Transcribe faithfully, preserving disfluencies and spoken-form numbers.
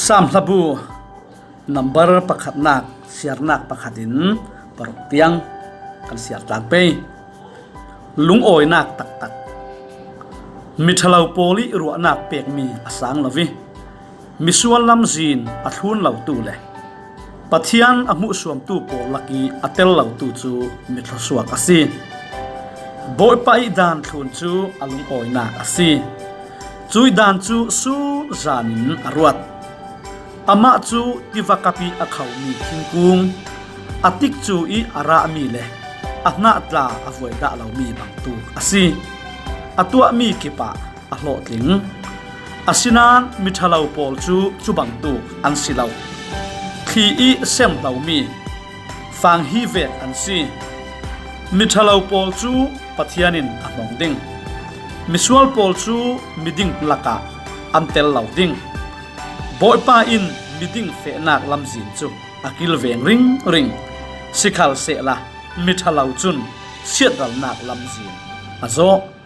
Sam hlabu number pakhatnak siarnak pakhatin paruk tiang kan siar tlang pei. Lungawinak taktak. Miṭhalo pawl ih ruahnak pekmi a sang lo ih misual lamzin a thlun lotu le Pathian a hmuhsuamtu pawl lakih a tel lotu cu mithlawsuak a si. Bawipa ih daan thlun cu a lungawinak a si. Cuih daan cu sun zanin a ruat. Amah cu tivakap ih a khomi thingkung, a tikcu ih a rahmi le a hnah tla a vuai dah lomi bangtuk a si. A tuahmi kipah a hlawhtling. Asinain miṭhalo pawl cu cubangtuk an si lo. Thli ih sem hlomi fanghi vek an si. Miṭhalo pawl cu Pathian in a hnong ding. Misual pawl cu miding lakah an tel lo ding. Bawipa in miding fehnak lamzin cu a kilveng ringring. Sikhalsehla miṭhalo cun siatralnak lamzin a zawh.